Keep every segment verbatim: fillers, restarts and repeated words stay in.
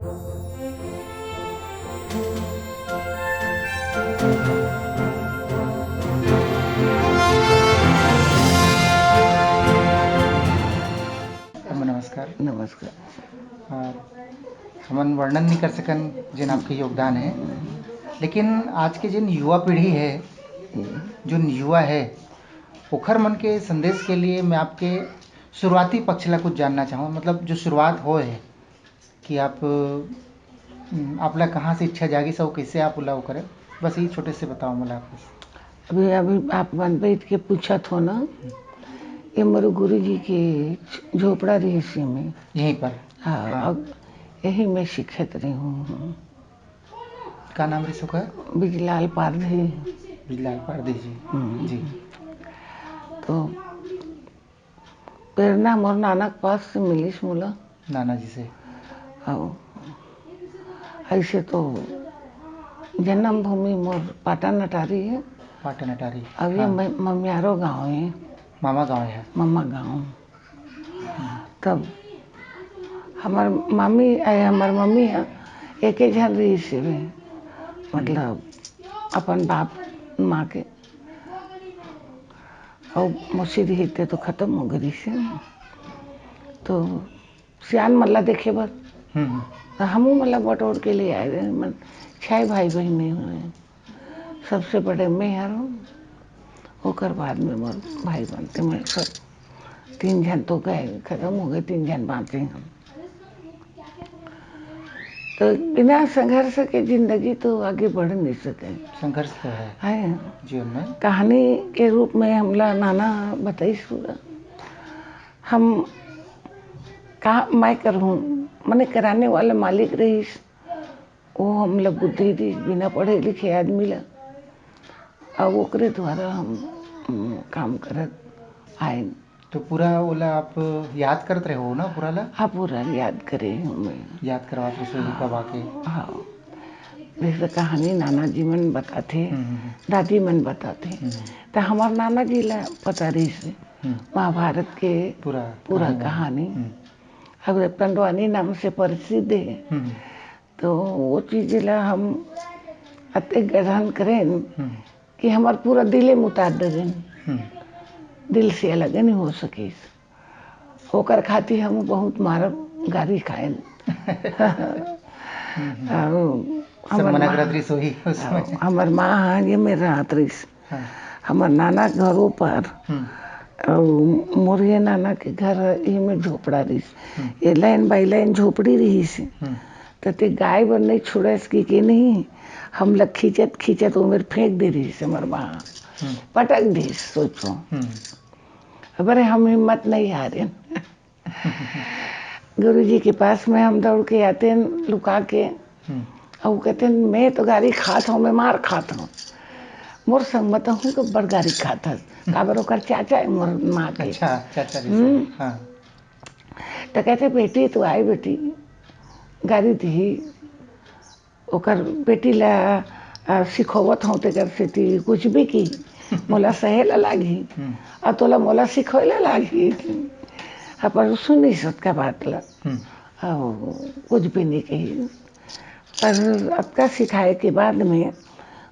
नमस्कार। नमस्कार। अ, हमन वर्णन नहीं कर सकन जेन आपके योगदान है, लेकिन आज के जेन युवा पीढ़ी है, जोन युवा है, ओखर मन के संदेश के लिए मैं आपके शुरुआती पक्ष ला कुछ जानना चाहूँ, मतलब जो शुरुआत होय है कि आप, हम्म, आप ला कहाँ से इच्छा जागिस अउ कैसे आप ओला वो करे, बस ये छोटे से बताओ मोला आप बस। अभी, अभी आप मन बैठ के पूछत हो ना, ये मोर गुरु जी के झोपड़ा रहिस में। यहीं पर? हाँ, हाँ। अब यही मैं सीखत रही हूँ। का नाम रहिस ओकर? बिजलाल पारधी। बिजलाल पारधी जी। हम्म। जी। तो प्रेरणा मोर नाना के पास से मिलिस मोला। नाना जी से। अउ ऐसे तो जन्मभूमि मोर पाटन अटारी है। पाटन अटारी। अब ये हाँ। मैं ममियारो गाँव है। मामा गाँव है। मामा गाँव। तब हमर मामी, आए हमर मम्मी है, एके झन रहिस हवे, मतलब अपन बाप माँ के। अउ मौसी रहिते तो खत्म हो गई से। तो सियान मन ला देखे बर। हम्म, हम्म। तो हमू मन ला बटोर के ले आए रहे। मन छह भाई बहिनी हुए। सबसे बड़े मैं हरौं, ओकर बाद में मोर भाई बनते, मैं सब तीन झन तो गए, खत्म हो गए, तीन झन बाँचे हम। तो बिना संघर्ष के जिंदगी तो आगे बढ़ नहीं सके। संघर्ष तो है है। जीवन में। कहानी के रूप में हमला नाना बताइस पूरा। हम का मैं करहूँ, मने कराने वाला मालिक रहिस, वो हमला बुद्धि दी, बिना पढ़े लिखे आदमी ला। अब ओकरे द्वारा हम, हम काम करत आएन। तो पूरा ओला आप याद करत रहे हो ना, पूरा ला? हाँ, पूरा याद करे हूँ मैं। याद करवात रहे हो, हाँ, कब आके? हाँ। जैसे कहानी नाना जी मन बताते, हम्म, हम्म। दादी मन बताते, हम्म। तो हमार नाना जी ला पता रहिस हम्म। महाभारत के पूरा पूरा कहानी। कहानी। हम्म। अब पंडवानी नाम से प्रसिद्ध है। हम्म। तो वो चीज ला हम अतेक ग्रहण करेन हम्म। कि हमार पूरा दिले में उतार देवेन। हम्म। दिल से अलग नहीं हो सकिस। ओकर खातिर हम बहुत मार गारी खाएन। हम्म, हम्म। अउ सब हमर मना माँ, करत रहिस होही उस समय। अउ हमर माँ हाँ ये में रहत रहिस। हाँ। हमर नाना के घरो पर, हम्म। अउ मोर ये नाना के घर ये में झोपड़ा रहिस। हम्म। ये line by line झोपड़ी रहिस। हम्म। त ते गाय बर नहीं छोड़स कि, कि नहीं, हमला खींचत खींचत ओमेर फेंक दे रहिस हमर माँ। हम्म। पटक दिस, सोचो। हम्म। अबरे हम हिम्मत नहीं हारेन। गुरुजी के पास में हम दौड़ के आतेन लुका के। हम्म। अउ कहतेन, "मैं तो गारी खात हूँ, मैं मार खात हूँ।" मोर संग म त हूँ के बड़ गारी खात हस। काबर ओकर चाचा है मोर माँ के। अच्छा, चाचा जी से। हम्म। हाँ। त कहते, "बेटी, तू आए बेटी, गारी दिही।" ओकर बेटी ला, आ, सिखोवत हूँ तेकर सेती कुछ भी की, मोला सहे ला लागही। हम्म। अउ तोला मोला सिखोए ला लागही। अपन सुनिस ओतका बात ला। हम्म। अउ कुछ भी नहीं कही। पर अतका सिखाए के बाद में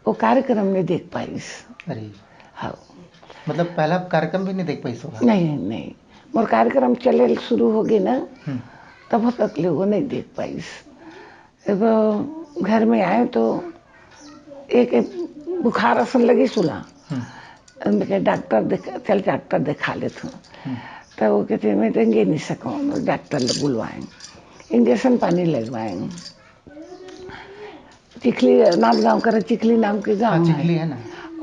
वो कार्यक्रम नहीं देख पाइस। अरे। हाँ। मतलब पहला कार्यक्रम भी नहीं देख पाइस होगा? नहीं, नहीं। मोर कार्यक्रम चले शुरू हो गए ना, हम्म। तब तक ले वो नहीं देख पाइस। एगो घर में आए तो एक, एक बुखार असन लगिस ओला। हम्म। मैं कहे, "डॉक्टर दिखा, चल डॉक्टर दिखा लेथों।" हम्म। तो वो कहते, "मैं तो गे नहीं सकूँ, डॉक्टर ल बुलवाएँ, इंजेक्शन पानी लगवाएँ।" चिखली, नांदगांव करा चिखली नाम के गांव हाँ, है। चिखली है ना।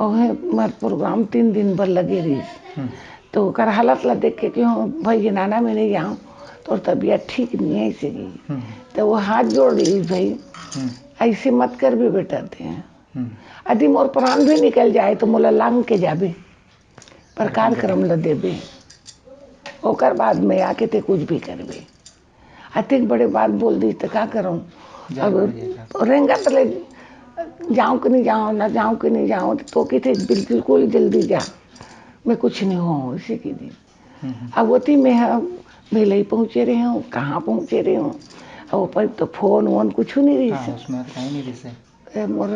ओहे, हमार प्रोग्राम तीन दिन भर लगे रहिस। हम्म। तो ओकर हालत ला देख के कि, "हो भाई, ये नाना, मैं नहीं जाऊँ, तोर तबीयत ठीक नहीं है," ऐसे की। हम्म। तो वो हाथ जोड़ ली, "भाई, हम्म। ऐसे मत कर भी बेटा ते। हम्म। यदि मोर प्राण भी निकल जाए तो मोला लांग के जाबे, पर कार्यक्रम ला देबे, ओकर बाद में आके ते कुछ भी करबे।" अतेक बड़े बात बोल दी तो का करूँ? जाए अब पड़ जाएगा। रेंगत ले जाऊँ कि नहीं जाऊँ, ना जाऊँ कि नहीं जाऊँ, तो किथे बिल्कुल जल्दी जा, मैं कुछ नहीं हूँ इसी के दिन। हम्म, हम्म। अब वती में हम भिलाई पहुँचे रहे हूँ, कहाँ पहुँचे रहे हूँ, ओ पर तो फोन वोन कुछ नहीं रही हाँ, से। उसमें तो कहीं नहीं रही से। ए, मोर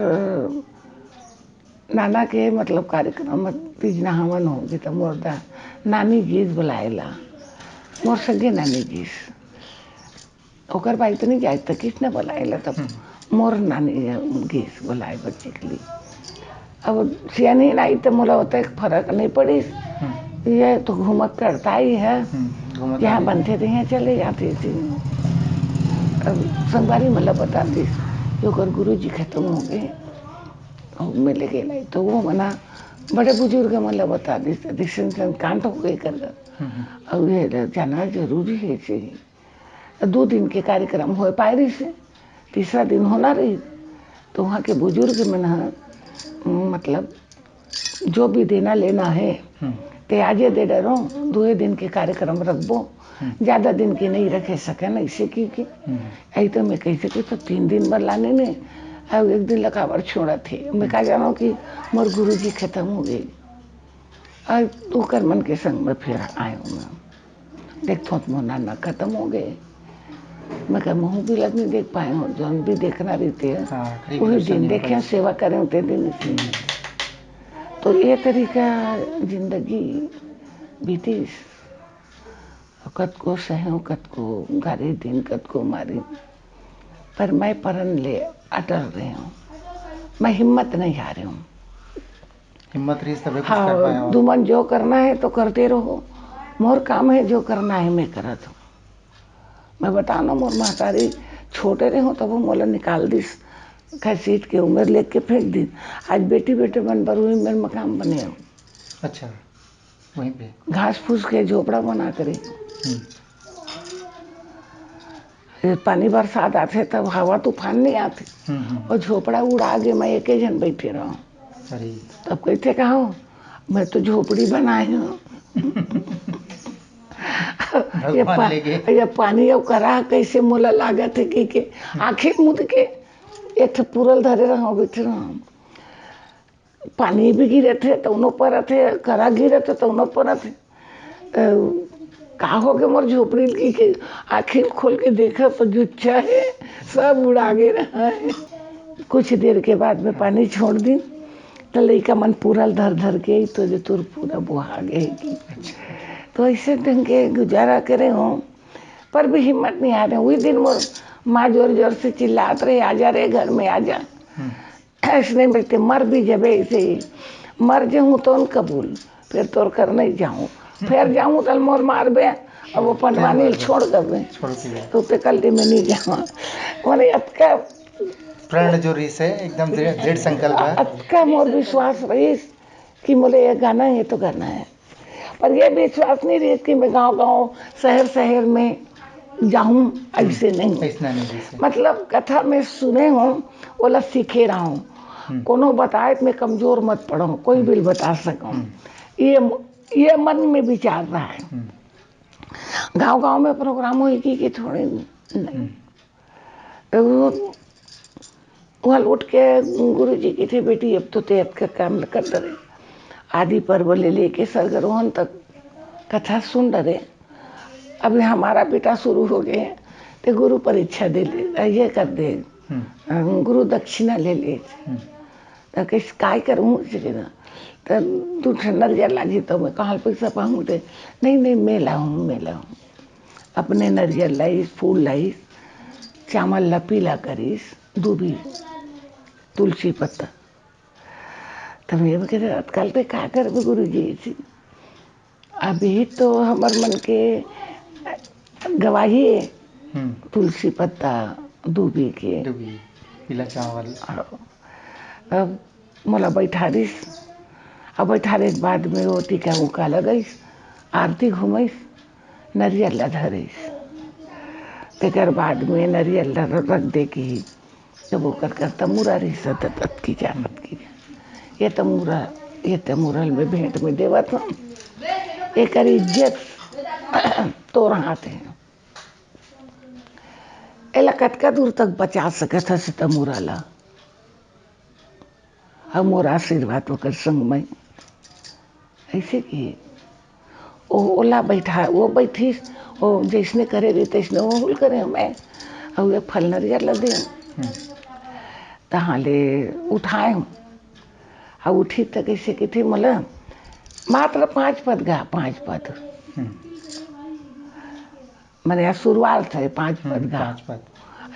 नाना के मतलब कार्यक्रम में तीज नहावन हो गए तो मोर दा नानी गीस बुलाएला। मोर संगे नानी गीस। ओकर बाद तो नहीं जाए तो किसने बुलाएला तब हम्म। मोर नानी गीस बुलाए बच्चे के लिए। अब सियानी नहीं तो मोला होता एक फर्क नहीं पड़ी। हम्म। ये तो घूमत करता ही है। हम्म, घूमत यहाँ आदमी। बनते रहे चले जाते थे। अब संगवारी मतलब बता दी कि ओकर गुरु जी खत्म हो गए। और मिले के नहीं तो वो मना बड़े बुजुर्ग मतलब बता दी, दिसन सन कांड हो गए कर। हम्म, हम्म। अब ये जाना जरूरी है जी। दो दिन के कार्यक्रम हो पाए रही से, तीसरा दिन होना रही। तो वहाँ के बुजुर्ग मन ह, मतलब जो भी देना लेना है हम्म। ते आजे दे डरो। दो दिन के कार्यक्रम रखबो, हम्म। ज्यादा दिन के नहीं रखे सके ना इसे की, की। हम्म। ऐ तो मैं कह सके तो तीन दिन बर लाने ने, अब एक दिन लकावर छोड़ा थे। मैं कहा जानो कि मोर गुरु जी खत्म हो गए। और ओकर मन के संग में फिर आयो मैं। देखथों तो मोर नाना खत्म हो गए। मैं कहा, "महूँ भी लग नहीं देख पाए हूँ, जौन भी देखना रहते हैं, हाँ, ठीक वही दर्शन दिन नहीं देखे, पाए। सेवा करे होते दिन।" तो ये तरीका जिंदगी बीतीस। कतको सहें, कतको गारी दिन, कतको मारी, पर मैं परन ले अटल रही हूँ। मैं हिम्मत नहीं हारी हूँ। हिम्मत रही तबे कुछ कर पाए हाँ, हो। तुमन जो करना है तो करते रहो, मोर काम है जो करना है मैं करत हूँ। मैं बताना मोर महतारी छोटे रहे हूँ तब वो मोला निकाल दिस, खैसीट के उम्र लेके फेंक दिस। आज बेटी बेटे मन बर हुई मेरे मकान बने हो। अच्छा, वहीं पे। घास फूस के झोपड़ा बना करे। हम्म। ये पानी बरसात आथे तब हवा तूफान नहीं आथे। हम्म, हम्म। और झोपड़ा उड़ा के मैं एके जन बैठे रहूं। अरे। तब कहते कहो, "मैं तो झोपड़ी बनाए हूँ।" ये भगवान पा-, लेके। ये पानी अब करा कैसे मोला लागत है कि के आंखें मुद के एक ठो पुरल धरे रहूं, बैठे रहूं। पानी भी गिरत हे, तौनो परत हे, करा गिरत हे, तौनो परत हे। त का हो के मोर झोपड़ी की के आँखी खोल के देखा तो जुच्छा हे, सब उड़ा गे रहा हे। कुछ देर के बाद में पानी छोड़ दिन, त लइका मन पूरा धर धर के आई तो जो तोर पूरा बोहा गे हे कि। तो ऐसे ढंग के गुजारा करे हो, पर भी हिम्मत नहीं आ रहे। वही दिन मोर माँ जोर जोर से चिल्लात रहे, "आजा रे, घर में आजा।" हम्म। ऐसने में ते मर भी जबे ऐसे ही। मर जाऊँ तो न कबूल, फिर तोर कर नहीं जाऊँ। फिर जाऊँ तो मोर मारबे, अब वो पंडवानी छोड़ देबे। छोड़ के जाए। तो ते कल दे मैं नहीं जाऊँ। माने अतका प्रण जो रहिस हे, एकदम दृढ़, दृढ़ संकल्प हे। अतका मोर विश्वास रहिस कि मोले ये गाना हे, ये तो गाना हे। पर ये विश्वास नहीं रहिस कि मैं गांव-गांव, शहर-शहर में जाऊं, ऐसे नहीं। ऐसना नहीं, जैसे। मतलब, कथा में सुने हूँ, ओला सीखे रहा हूँ। हम्म। कोनो बताए तो मैं कमजोर मत पड़ो, कोई हम्म। भी बता सकूँ। हम्म। ये, ये मन में विचार रहा है। हम्म। गांव-गांव में प्रोग्राम होई कि, कि थोड़े नहीं। हम्म। त वो, वहाँ लौट के गुरु जी कथे, "बेटी, अब तो ते अतका काम ल कर डरे। आदि पर्व ले लेके सरगरोहन तक कथा सुन डरे। अभी हमारा बेटा शुरू हो गए, ते गुरु परीक्षा दे ले, ये कर दे, हम्म। अ, गुरु दक्षिणा ले ले।" हम्म। त कइसे, "काय करूँ?" से कहे ना। त दू ठन नरियर लागी, त मैं कहाँ पैसा पाऊँ? ते, "नहीं, नहीं, मैं लाऊँ, मैं लाऊँ।" अपने नरियर लाइस, फूल लाइस, चावल ला पीला करिस, दूबी, तुलसी पत्ता। तब ये कहे, "आजकल ते का करबे गुरुजी?" अभी तो हमर मन के गवाही हे, हम्म। तुलसी पत्ता, दूबी के। दूबी, पीला चावल। अब मोला बैठारिस, अब बैठारे के बाद में वो टीका उका लगइस, आरती घुमइस, नरियर ला धरिस। तेकर बाद में नरियर ला रख दे कि जब ओकर कर तमूरा रहिस, त ततकी जानत की, "ये तमूरा, ये तमूरा ल मैं भेंट में देवत हूँ, एकर इज्जत तोर हाथ हे। एला कतका दूर तक बचा सकत हस तमूरा ला?" अउ मोर आशीर्वाद ओकर संग में। अइसे कि ओ, ओला बैठा, वो बैठिस, वो जइसने करे रहे, तइसने वो हुल करे। मैं अउ ये फल नरियर ल दे। तहाँ ले उठाए हूँ। अब उठी त कइसे कथे मोला, मात्र पाँच पद गा, पाँच पद। हम्म। मने या शुरुआत है पाँच हम्म, पद गा। पाँच पद।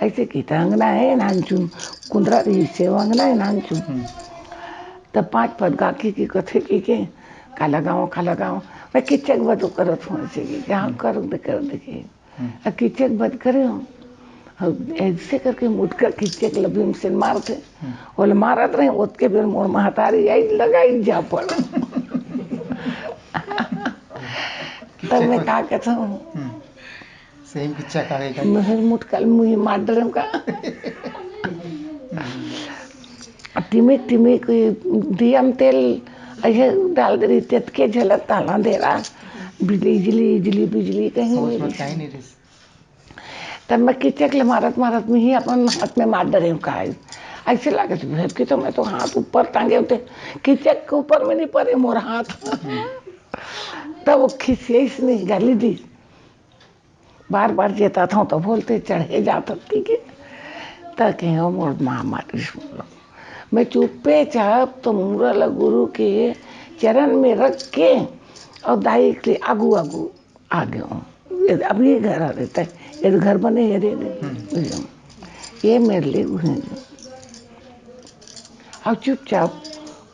ऐसे की त अंगना है नानचुन, कुंदरा रही से अंगना है नानचुन। हम्म। त पाँच पद गा की, की कथे की के, काला गाँव, काला गाँव। मैं किचक बदो करत हूँ ऐसे की, हाँ, हम्म। करो दे, कर दे की। हम्म। आ किचक बद करे हूँ। अब ऐसे करके मुटका किचक ल भीमसेन मारथे। हम्म। ओला मारत रहे, ओतके बेर मोर महतारी आई, लगाई झापड़। तब मैं का कहता हूँ? हम्म। सही में किचक आ गई का? मैं मुटका ल मुँह मार डरे का। टिमिक टिमिक दिया म तेल ऐसे डाल दे रही, तेतके झलक ताला दे रहा, बिजली, बिजली, बिजली, बिजली कहीं होश नहीं में रही। कहीं नहीं रही। तब मैं किचक ले मारत मारत में ही अपन हाथ में मार डरे हूँ का। ऐसे लागत भेद की तो मैं तो हाथ ऊपर टांगे होते, किचक के ऊपर में नहीं पड़े मोर हाथ। तब वो खिसियाइस नहीं, गाली दी। बार बार जेता था तो बोलते चढ़े जात हती के। त के हो मोर माँ मारिस मोला। मैं चुप्पे चाप तो मुरा ला गुरु के चरण में रख के और दाई के आगू आगू आ गया हूँ। ये, अब ये घर आ रहता है, ये तो घर बने, ये रे, रे, हम्म। ये मेरे लिए गुरु हैं। अब चुपचाप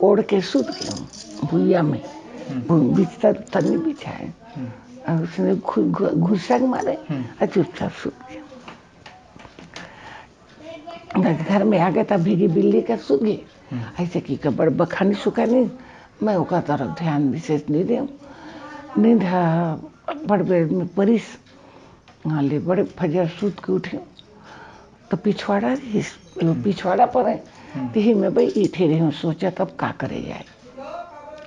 ओढ़ के सूत गया हूँ भुइया में। हम्म। भु-, बिस्तर उस्तर नहीं बिछाए। हम्म। और उसने घु-, घु-, घुसा के मारे हम्म। और चुपचाप सूत गया। घर में आ गए तब भीगी बिल्ली का सूत गए। हम्म। ऐसे की कबर बखानी सुखानी, मैं ओकर तरफ ध्यान विशेष नहीं दे। नींद हा बड़ बेर में परिस, हाँ ले बड़े फजर सूत के उठे। तो पिछवाड़ा रहिस, वो पिछवाड़ा पर है। हम्म। तिही में बैठे रही हूँ, सोचा तब का करे जाए।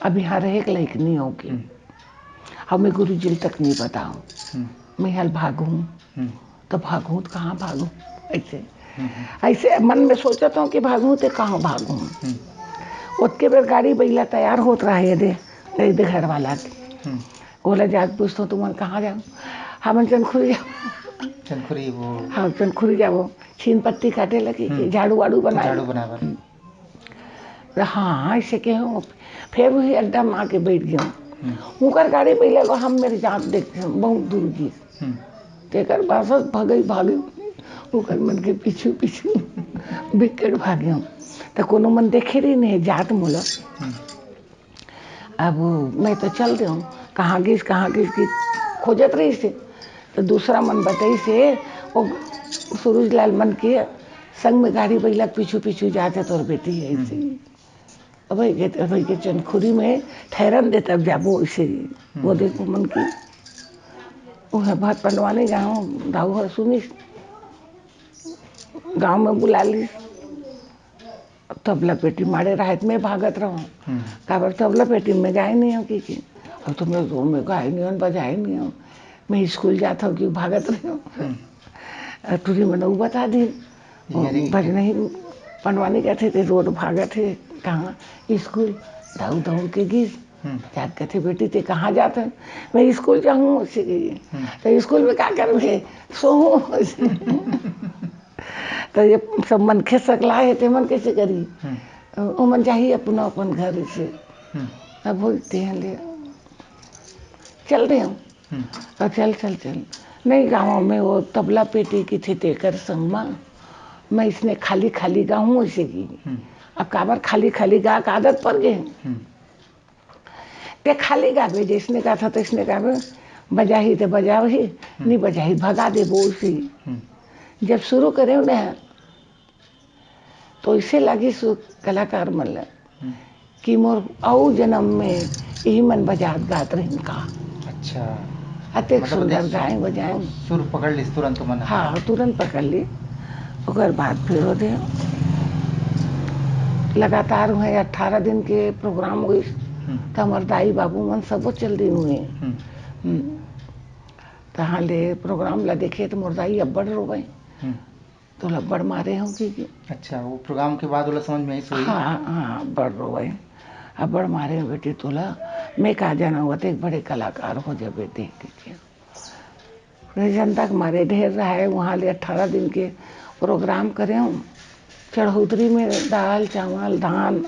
अब यहाँ रहे के लायक नहीं हो के। हम्म। अब मैं गुरु जी तक नहीं बताऊँ। हम्म। मैं हल भागूँ। हम्म। तो भागूँ तो कहाँ भागूँ? ऐसे। हम्म, हम्म। ऐसे मन में सोचत हूँ कि भागूँ तो कहाँ भागूँ? हम्म। ओतके बेर गाड़ी बैला तैयार होत रहा है दे, दे, दे घर वाला के। हम्म। ओला जाके पूछत हूँ, "तुमन कहाँ जाओ?" "हमन चंदखुरी जाओ।" चंदखुरी वो। हाँ, चंदखुरी जाओ। छीन पत्ती काटे लगी, हम्म। झाड़ू वाड़ू बनाए। झाड़ू बनाए बर। हम्म। हाँ, ऐसे के हूँ। फिर वही अड्डा में आके बैठ गया हूँ। हम्म। उनकर गाड़ी पहले को हम मेरी जात देखते हैं, बहुत दूर की। हम्म। तेकर बाद भगई भागे, ओकर मन के पीछू पीछू बिकट भागे हूँ। तो कोनो मन देखे रही नहीं, जात मोला। हम्म। अब मैं तो चल दे हूँ, कहाँ गिस, कहाँ गिस की खोजत रहिस हे। तो दूसरा मन बताइस हे, वो सूरज लाल मन के संग में गाड़ी बैला के पीछू पीछू जात हे तोर बेटी हे ऐसे। हम्म। अब भाई के, अब भाई के चंदखुरी में ठहरन दे तब जाबो ऐसे। हम्म। वो देखो मन की, वो है बात पंडवानी गाँव, दाऊ हर सुनिस, गाँव में बुला लीस। तबला पेटी माड़े रहत में भागत रहूँ। हम्म। काबर तबला पेटी में गाए नहीं हो कि, कि अब तो मैं, मैं गाए नहीं हो, बजाए नहीं हो, मैं स्कूल जात हूँ कि भागत रही हूँ। हम्म। और टूरी मन उ बता दी, ये नहीं बज नहीं, पंडवानी कहते थे रोड भागत है, कहाँ स्कूल, दौड़ दौड़ के गिस। हम्म। जात कहते, "बेटी ते कहाँ जात है?" "मैं स्कूल जाऊँ," उसे कही। हम्म। "तो स्कूल में का करबे?" "सोहूँ।" तो ये सब मनखे सकलाए हे, ते मन कैसे करी? हम्म। ओ मन जाही अपना अपन घर से। हम्म। अब बोलते हैं, "ले, चल रहे हम।" हम्म। और चल, चल, चल। नहीं, गाँव में वो तबला पेटी की थी, तेकर संग मा, मैं इसने खाली, खाली गाऊँ इसे की। हम्म। अब काबर खाली, खाली गा के आदत पड़ गई। हम्म। ते खाली गाबे, जैसने गाथा तैसने गाबे, बजाही ते बजावही, हम्म। नहीं बजाही भगा देबो उसी। हम्म। जब शुरू करे ना, तो इसे लागिस कलाकार मन ल हम्म। कि मोर अउ जन्म में यही मन बजात गात रहिन का। अच्छा। अतेक मतलब सुंदर देख गाए बजाए। सुर पकड़ लिस तुरंत मन। हाँ, तुरंत पकड़ ली। ओकर बाद फिर ओदे लगातार हुए अठारह दिन के प्रोग्राम होइस। हम्म। त हमर दाई बाबू मन सबो चल दिन हुए। हम्म। हम्म। तहाँ ले प्रोग्राम ला देखे त मोर दाई अब्बड़ रोवे। हम्म। तो अब्बड़ मारे हो कि, कि अच्छा, वो प्रोग्राम के बाद वाला समझ में आई सोई? हाँ, हाँ, अब्बड़ रोवे। अब्बड़ मारे हो बेटी तोला, मैं का जाना हुआ तो एक बड़े कलाकार हो जाबे देख के। जनता के मारे ढेर रहे, वहाँ ले अठारह दिन के प्रोग्राम करे हूँ। चढ़ौतरी में दाल, चावल, धान,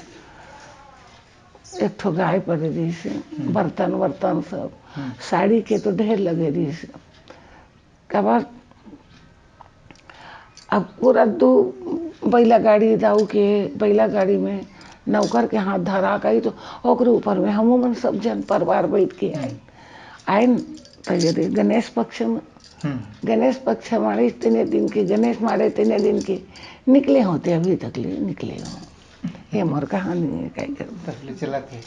एक ठो गाय पड़े रहिस, बर्तन वर्तन सब, साड़ी के तो ढेर लगे रहिस। काबर अब पूरा दू बैला गाड़ी दाऊ के, बैला गाड़ी में नौकर के हाथ धरा गई, तो ओकरे ऊपर में हमू मन सब जन परिवार बैठ के आए। आए न, तो ये दे गणेश पक्ष में, हम्म। गणेश पक्ष मारे तेने दिन के, गणेश मारे तेने दिन के निकले होते, अभी तक ले निकले हो। ये मोर कहानी है, काई करूँ। तकले चलत हे।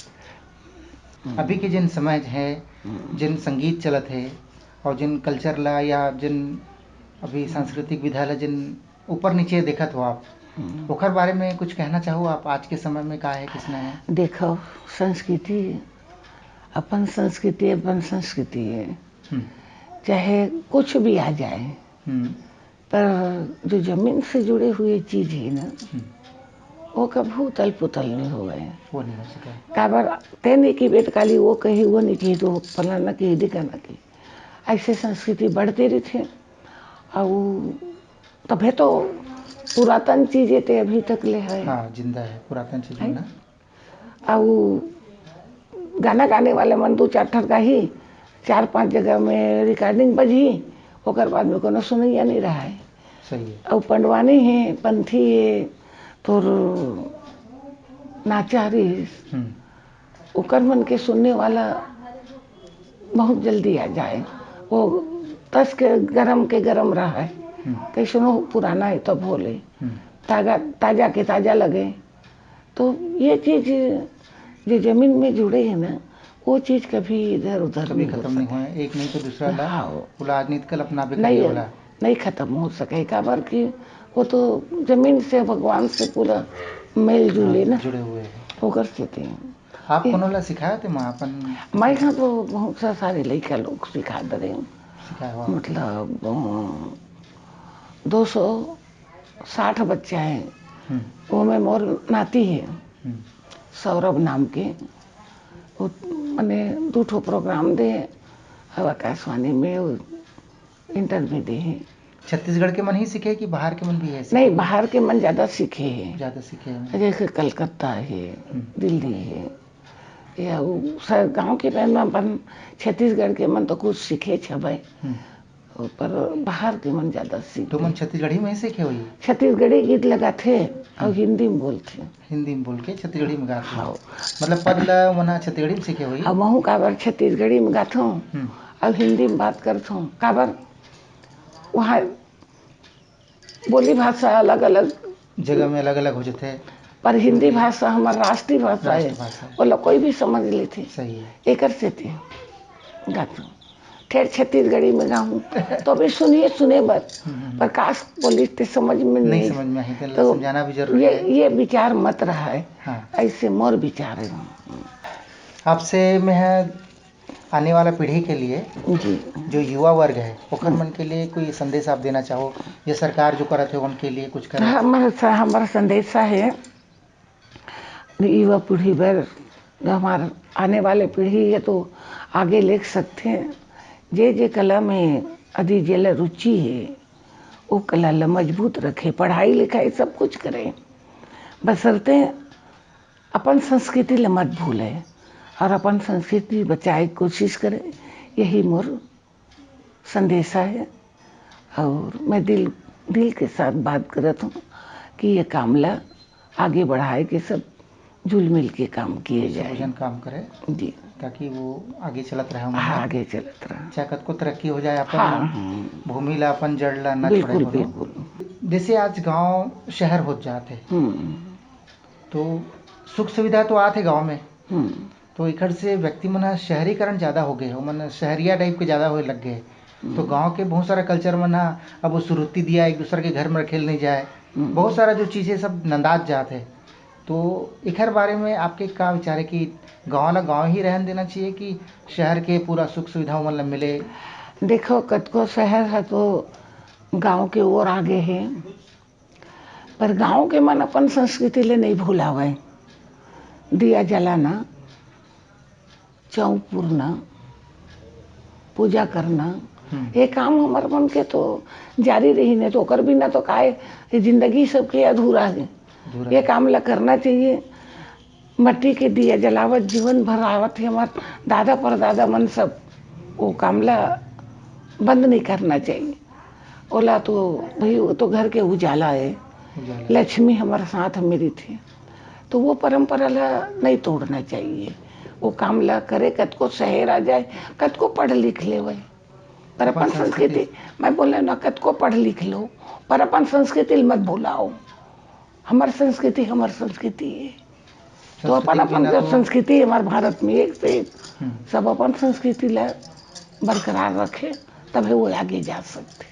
हम्म। अभी के जिन समय है, हम्म। जिन संगीत चलत है और जिन कल्चर ला या जिन अभी सांस्कृतिक विधा ला जिन ऊपर नीचे देखत हो आप, हम्म। ओकर बारे में कुछ कहना चाहो आप? आज के समय में का है, किसने है? देखो, संस्कृति, अपन संस्कृति, अपन संस्कृति है। हम्म। चाहे कुछ भी आ जाए, हम्म। पर जो जमीन से जुड़े हुए चीज है ना, हम्म। वो कभू उथल पुथल नहीं होवे। वो नहीं हो सके। काबर ते नहीं की बेट काली वो कही, वो नहीं कही, तो फलाना की, ढिकाना की। ऐसे संस्कृति बढ़ते रहिथे। अउ तभे तो पुरातन चीज ते अभी तक ले है। हाँ, जिंदा है पुरातन चीज है। ना। अउ गाना गाने वाले मन दू चार ठन गाही, चार पांच जगह में रिकॉर्डिंग बजही, ओकर बाद में कोनो सुनैया नहीं रहा है। सही है। अउ पंडवानी है, पंथी है, तोर नाचा रहिस, हम्म। ओकर मन के सुनने वाला बहुत जल्दी आ जाए। वो तस के गरम के गरम रहा है। हम्म। कैसनो पुराना है तब होले। हम्म। ताजा, ताजा के ताजा लगे। तो ये चीज जो जमीन में जुड़े है ना, वो चीज कभी इधर उधर कभी नहीं हो खत्म नहीं सकता। हुआ है। एक नहीं तो दूसरा ला, हाँ। पुला आज नहीं तो कल अपना भी नहीं, करने वाला। नहीं खत्म हो सके, काबर कि वो तो जमीन से, भगवान से पूरा मेल जुले हाँ, ना। जुड़े हुए हैं। ओकर सेती। आप ये कोनो ला सिखाए थे माँ अपन? मैं यहाँ तो बहुत सा सारे लइका लोग सिखा दे रहे हूँ। सिखाए हो आप? मतलब, अ, दो सौ साठ बच्चा है। हम्म। वो में मोर नाती है, हम्म। सौरभ नाम के। वो मने दू ठो प्रोग्राम दे, अब आकाशवाणी में वो इंटरव्यू दे है। छत्तीसगढ़ के मन ही सीखे कि बाहर के मन भी है सीखे? नहीं, बाहर के मन ज्यादा सीखे हैं। ज्यादा सीखे हैं। जैसे कलकत्ता है, हम्म। दिल्ली है, या वो स-, गाँव के मन में अपन छत्तीसगढ़ के मन तो कुछ सीखे छबे, हम्म। पर बाहर के मन ज्यादा सीखे। तो मन छत्तीसगढ़ी में ही सीखे हुई? छत्तीसगढ़ी गीत लगाथे और हम्म। हिंदी में बोलथे। हिंदी में बोल के छत्तीसगढ़ी में गाथे। हाँ। मतलब पद ला मना छत्तीसगढ़ी में सीखे हुई? अब महू काबर छत्तीसगढ़ी में गाथों हम्म। और हिंदी में बात करथों, काबर वहाँ बोली भाषा अलग-अलग जगह में अलग-अलग हो जाथे। पर हिंदी भाषा हमर राष्ट्रीय भाषा है, राष्ट्रभाषा। ओला कोई भी समझ लेथे। सही है। एकर सेती गाथों। ठेठ छत्तीसगढ़ी में गाहूँ, तो अभी सुनिए, सुने बर। हम्म, हम्म। पर काश बोली ते समझ में नहीं नहीं। समझ में आही, तेला तो समझाना भी जरूरी ये, है। ये विचार मत रहा है। हाँ। ऐसे मोर विचार है। आपसे मैं आने वाला पीढ़ी के लिए जी। जो युवा वर्ग है, ओकर हम्म। मन के लिए कोई संदेश आप देना चाहो, या सरकार जो करत है, उनके लिए कुछ करे? हमर स-, हमर संदेशा है युवा पीढ़ी बर, जो हमार आने वाले पीढ़ी है, तो आगे ले सकथे। जे जे कला में अभी जेला रुचि है, वो कला ला मजबूत रखे, पढ़ाई लिखाई सब कुछ करे, बशर्ते अपन संस्कृति ला मत भूले और अपन संस्कृति बचाए के कोशिश करे। यही मोर संदेशा है और मैं दिल, दिल के साथ बात करत हूँ कि ये काम ला आगे बढ़ाए के सब जुलमिल के काम किए जाए। सब जन काम करे, जी। ताकि वो आगे चलत रहे, हाँ, मतलब, आगे चलत रहे। चाहे कतको तरक्की हो जाए, अपन हाँ, हाँ। भूमि ला, अपन जड़ ला ना बिल्कुल, छोड़े कोनो। बिल्कुल। जैसे आज गांव शहर होत जात है, हम्म। तो सुख सुविधा तो आत है गांव में, हम्म। तो एकर से व्यक्ति मन ह शहरीकरण ज्यादा हो गए, ओमन शहरिया टाइप के ज्यादा होए लग गए। तो हम्म। गांव के बहुत सारा कल्चर मन ह अब वो सुरुत्ती दिया एक दूसरे के घर में रखेल नहीं जाए, हम्म। बहुत सारा जो चीजें सब नंदात जात है। तो एकर बारे में आपके का विचार है कि गांव ला गांव ही रहन देना चाहिए कि शहर के पूरा सुख सुविधा ओमन ला मिले? देखो, कतको शहर है तो गांव के ओर आगे है, पर गांव के मन अपन संस्कृति ले नहीं भुलावे। दिया जलाना, चौक पुरना, पूजा करना, हम्म। ये काम हमर मन के तो जारी रही, नहीं तो ओकर बिना तो काय, ये जिंदगी सबके अधूरा है। अधूरा ये है। काम ला करना चाहिए। मट्टी के दिया जलावत जीवन भर आवत है, हमार दादा परदादा मन सब, वो काम ला बंद नहीं करना चाहिए। ओला तो भाई, वो तो घर के उजाला है, उजाला। लक्ष्मी हमारे साथ मेरी थी, तो वो परंपरा ला नहीं तोड़ना चाहिए। वो काम ला करे, कतको शहर आ जाए, कतको पढ़ लिख लेवे, पर अपन अपन संस्कृति। संस्कृति, मैं बोले ना, कतको पढ़ लिख लो, पर अपन संस्कृति ल मत भुलाओ। हमर संस्कृति, हमर संस्कृति है। तो संस्कृति अपन, अपन बिना जो तो संस्कृति है हमारे भारत में, एक से एक, हम्म। सब अपन संस्कृति ला बरकरार रखे, तभी वो आगे जा सकते।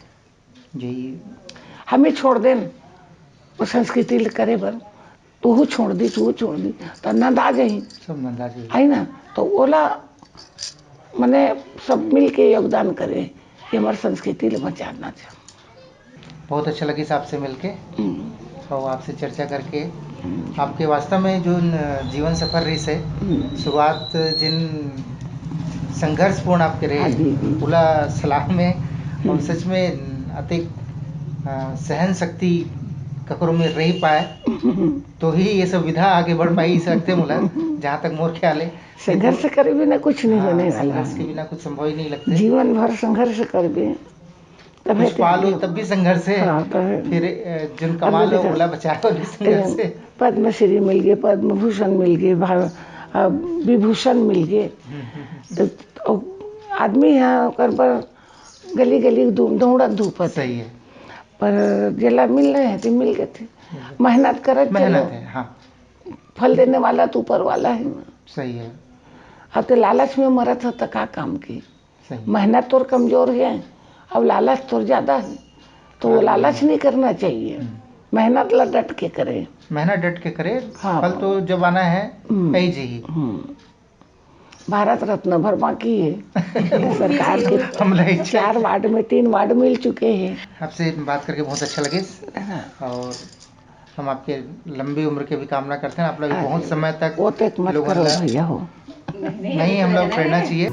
जी। हमें छोड़ देन वो संस्कृति ल करे बर, तू छोड़ दी, तू छोड़ दी, तो नंद आ जाही। सब नंद आ जाही। है ना? तो ओला मने सब मिल के योगदान करे कि हमारे संस्कृति ल बचाना चाहिए। बहुत अच्छा लगिस आपसे मिलके हम्म। और आपसे चर्चा करके। हम्म। आपके वास्तव में जो न-, जीवन सफर रहिस है, हम्म। शुरुआत जिन संघर्षपूर्ण आपके रहे, हाँ जी, जी। पूरा सलाह में और हम्म। सच में अतिक, अ, सहन शक्ति ककरो में रह पाए, हम्म। तो ही ये सब विधा आगे बढ़ पाई, इस लगते मोला, जहाँ तक मोर ख्याल है। संघर्ष करे बिना कुछ नहीं हाँ, होने वाला संघर्ष है। के बिना कुछ संभव ही नहीं लगते। जीवन भर संघर्ष करबे, तब कुछ है पा लो, तेरे तब भी संघर्ष है। हाँ, तब है। फिर, अ, जिन अब कमा लो, देखो, ओला बचा लो, भी संघर्ष है। पद्मश्री मिल गए, पद्म भूषण मिल गए, भा-, अ, विभूषण मिल गए। हम्म, हम्म, हम्म। तो, तो आदमी यहाँ ओकर बर गली गली दू-, दौड़त धूपत। सही है। पर जेला मिलना है, तो मिल गए थे। हम्म। मेहनत करत मेहनत चलो। है, हाँ। फल देने वाला तो ऊपर वाला है ना। सही है। अब तो लालच में मरत हो, तो का काम की? सही। मेहनत तोर कमजोर है, अब लालच तोर ज्यादा है, तो वो हाँ। लालच नहीं करना चाहिए। हम्म। मेहनत ला डट के करे। मेहनत डट के करे, हाँ। फल तो जब आना है, हम्म। कही जी। हम्म। भारत रत्न भर बाकी है। सरकार के हमला इच्छा चार वार्ड में तीन वार्ड मिल चुके हैं। आपसे बात करके बहुत अच्छा लगे। हाँ। और हम आपके लंबी उम्र के भी कामना करते हैं। आप लोग हाँ बहुत जी। समय तक वो तो एक मत लोगों करो का भैया हो। नहीं, हम लोग प्रेरणा चाहिए।